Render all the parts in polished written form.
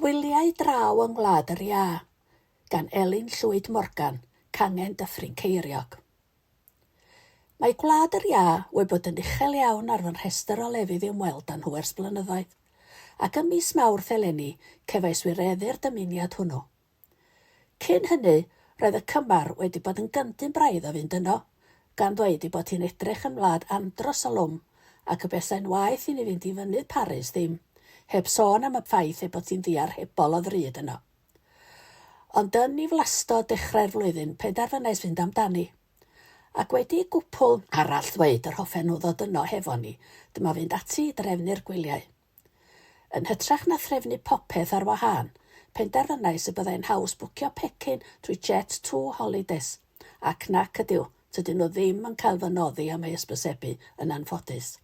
Gwyliau Draw yng Ngwlad yr Iâ, gan Elin Llwyd Morgan, Cangen Dyffryn Ceiriog. Mae Gwlad yr Iâ wedi bod yn uchel iawn ar fy rhestr o lefydd i ymweld â nhw ers blynyddoedd, ac ym mis Mawrth eleni cefais wireddu'r dymuniad hwnnw. Cyn hynny, roedd y cymar wedi bod yn gyndyn braidd o fynd yno, gan ddweud ei bod hi'n edrych yn wlad andros o lwm ac y buasai'n waeth i ni fynd i fynydd Paris ddim, heb sôn am y ffaith ei bod hi'n ddiarhebol o ddrud yno. Ond yn niflastod dechrau'r flwyddyn penderfynais fynd amdani. Ac wedi i gwpl arall ddweud yr hoffen nhw ddod yno hefo ni, dyma fynd ati i drefnu'r gwyliau. Yn hytrach na threfnu popeth ar wahân, penderfynais y byddai'n haws bwcio pecyn trwy Jet 2 Holidays, ac nac ydyw, tydyn nhw ddim yn cael fy noddi am eu hysbysebu, yn anffodus.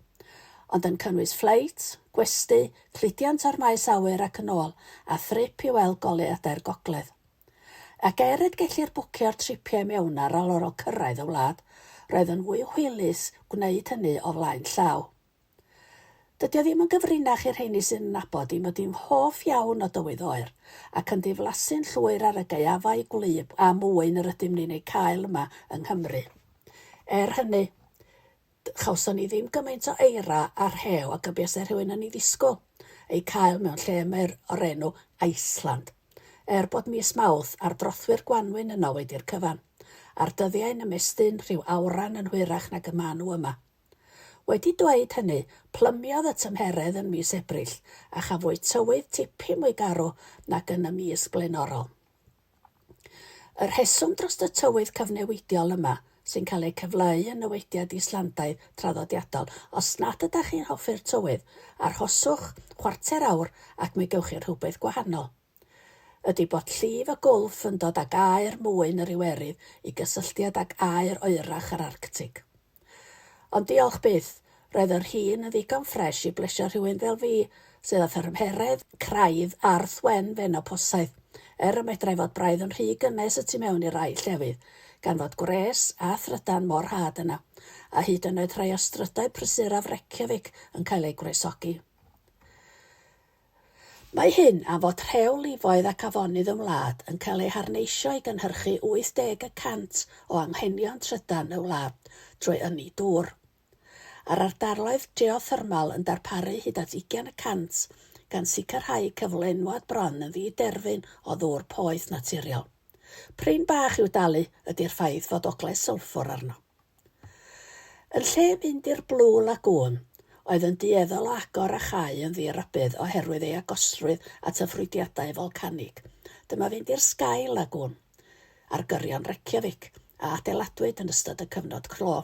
Ond yn cynnwys ffleit, gwesty, cludiant o'r maes awyr ac yn ôl, a thrip i weld goleuadau'r gogledd. Ac er y gellir bwcio'r tripiau mewn ar ôl ar ôl cyrraedd y wlad, roedd yn fwy hwylus gwneud hynny o flaen llaw. Dydy o ddim yn gyfrinach i'r rheini sy'n nabod i mod i'n hoff iawn o dywydd oer, ac yn diflasu'n llwyr ar y gaeafau gwlyb a mwyn yr ydym ni'n eu cael yma yng Nghymru. Er hynny, chawson ni ddim gymaint o eira a rhew ag y buasai rhywun yn ei ddisgwyl eu cael mewn lle mae'r o'r enw Iceland. Er bod mis Mawrth ar drothwy'r gwanwyn yno wedi'r cyfan, a'r dyddiau'n ymestyn rhyw awran yn hwyrach nag y maen nhw yma. Wedi dweud hynny, plymiodd y tymheredd yn mis Ebrill, a chafwyd tywydd tipyn mwy garw nag yn y mis blaenorol. Y rheswm dros y tywydd cyfnewidiol yma, sy'n cael eu cyfleu yn nywediad Islandaidd traddodiadol, os nad ydach chi'n hoffi'r tywydd, arhoswch chwarter awr ac mi gewch chi rhywbeth gwahanol. Ydy bod llif y Gwlff yn dod ag aer mwyn yr Iwerydd i gysylltiad ag aer oerach yr Arctig. Ond diolch byth, roedd yr hin yn ddigon ffresh i blesio rhywun fel fi, sydd â thymheredd craidd arth wen fenoposaidd, er y medrai fod braidd yn rhy gynnes y tu mewn i rai llefydd, gan fod gwres a thrydan mor rhad yna, a hyd yn oed rhai o strydoedd prysuraf Reykjavik yn cael eu gwresogi. Mae hyn am fod rhewlifoedd ac afonydd y wlad yn cael eu harneisio i gynhyrchu 80 y cant o anghenion trydan y wlad drwy ynni dŵr, a'r ardaloedd geothermal yn darparu hyd at ugain y cant, gan sicrhau cyflenwad bron yn ddi-derfyn o ddŵr poeth naturiol. Prin bach i'w dalu ydi'r ffaith fod oglau sylffwr arno. Yn lle mynd i'r Blue Lagoon, oedd yn dueddol o agor a chau yn ddi-rybudd oherwydd ei agosrwydd at y ffrwydiadau folcanig, dyma fynd i'r Sky Lagoon, ar gyrion Reykjavik, a adeiladwyd yn ystod y cyfnod clo.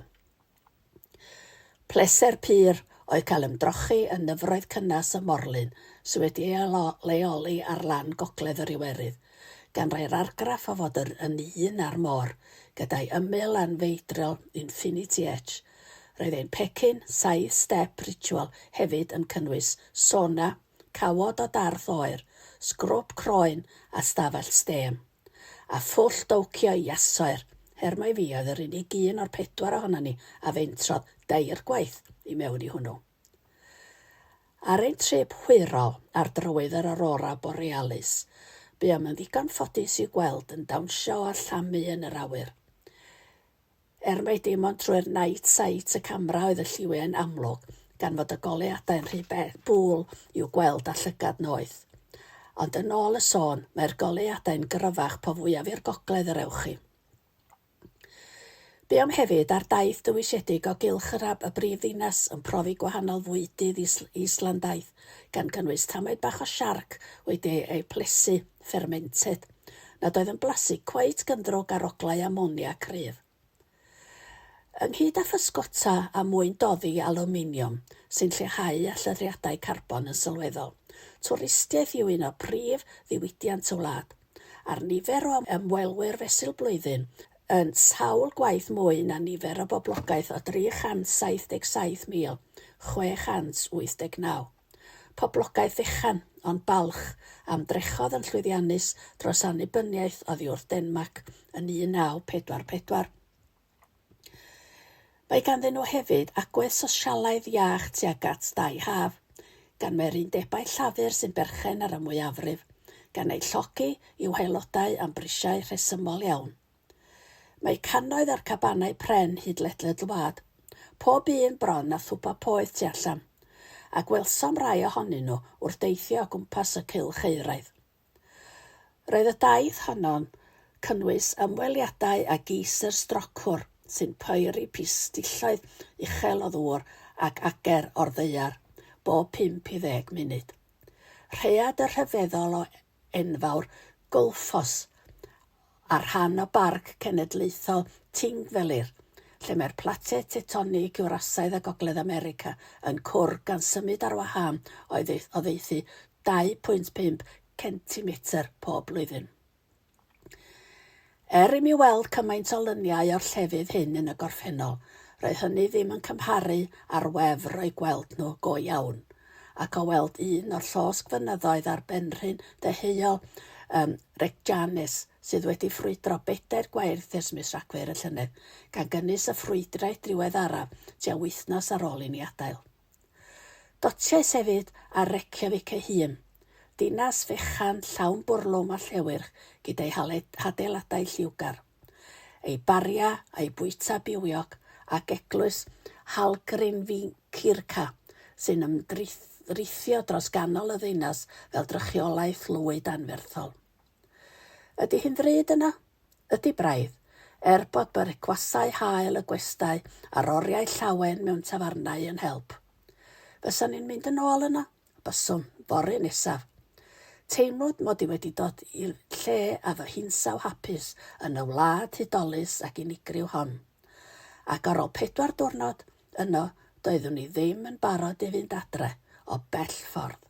Pleser pur oedd cael ymdrochi yn nyfroedd cynnes y morlyn sydd wedi ei leoli ar lan gogledd yr Iwerydd, gan roi'r argraff o fod yr yn un â'r môr, gyda'i ymyl anfeidrol Infinity Edge. Roedd ein pecyn saith step ritual hefyd yn cynnwys sona, cawod o darth oer, sgrwb croen a stafell stêm. A phwll dowcio iasoer, her mai fi oedd yr unig un o'r pedwar ohonon ni a fentrodd dair gwaith i mewn i hwnnw. Ar ein trip hwyrol ar drywydd yr Aurora Borealis, buom yn ddigon ffodus i'w gweld yn dawnsio a llamu yn yr awyr. Er mai dim ond trwy'r night sight y camera oedd y lliwiau'n amlwg, gan fod y goleuadau'n rhy bŵl i'w gweld â llygad noeth. Ond yn ôl y sôn, mae'r goleuadau'n gryfach po fwyaf i'r gogledd yr ewch chi. Buom hefyd ar daith dywisiedig o gylch yr y brif ddinas yn profi gwahanol fwydydd Islandaidd, gan gynnwys tamaid bach o siarc wedi ei plesu, fermented, nad oedd yn blasu cweit gynddrwg â'r oglau amonia cryf. Ynghyd â physgota a mwyn doddi alwminiwm sy'n lleihau allyriadau carbon yn sylweddol, twristiaeth yw un o prif ddiwydiant y wlad. a'r nifer o ymwelwyr fesul blwyddyn yn sawl gwaith mwy na nifer y boblogaeth o 377,689. Poblogaeth fechan, ond balch, a ymdrechodd yn llwyddiannus dros annibyniaeth oddi wrth Denmarc yn 1944. Mae ganddyn nhw hefyd agwedd sosialaidd iach tuag at dai haf, gan mai'r undebau llafur sy'n berchen ar y mwyafrif. gan eu llogi i'w haelodau am brisiau rhesymol iawn. Mae cannoedd o'r cabanau pren hyd ledled y wlad, pob un bron â thwba poeth tu allan, a gwelsom rai ohonyn nhw wrth deithio o gwmpas y cylch euraidd. Roedd y daith honno'n cynnwys ymweliadau â geisr strocwr sy'n poeri pistilloedd uchel o ddŵr ac ager o'r ddaear bob pump i ddeg munud. Rhaeadr rhyfeddol o enfawr Gullfoss a rhan o Barc Cenedlaethol Thingvellir, lle mae'r platiau tectonig Ewrasaidd a Gogledd America yn cwrdd gan symud ar wahân oddeutu 2.5 centimetr pob blwyddyn. Er i mi weld cymaint o luniau o'r llefydd hyn yn y gorffennol, roedd hynny ddim yn cymharu â'r wefr o'u gweld nhw go iawn, ac o weld un o'r llosg fynyddoedd ar benrhyn deheuol um, Reykjanes sydd wedi ffrwydro bedair gwaith ers mis Rhagfyr y llynedd, gan gynnwys y ffrwydraeth diweddaraf tua wythnos ar ôl i ni adael. Dotiais hefyd ar Reykjavik ei hun, dinas fechan llawn bwrlwm a llewyrch gyda'i hadeiladau lliwgar, ei bariau a'i bwyta bywiog ac eglwys Hallgrímskirkja sy'n ymdrithio dros ganol y ddinas fel drychiolaeth lwyd anferthol. Ydy hi'n ddrud yno? Ydy braidd, er bod brecwastau hael y gwestai a'r oriau llawen mewn tafarnau yn help. Fysan ni'n mynd yn ôl yno? Byswn, fory nesaf. Teimlwn mod i wedi dod i lle a fy hinsawdd hapus yn y wlad hudolus ac unigryw hon. Ac ar ôl pedwar diwrnod yno doeddwn i ddim yn barod i fynd adre, o bell ffordd.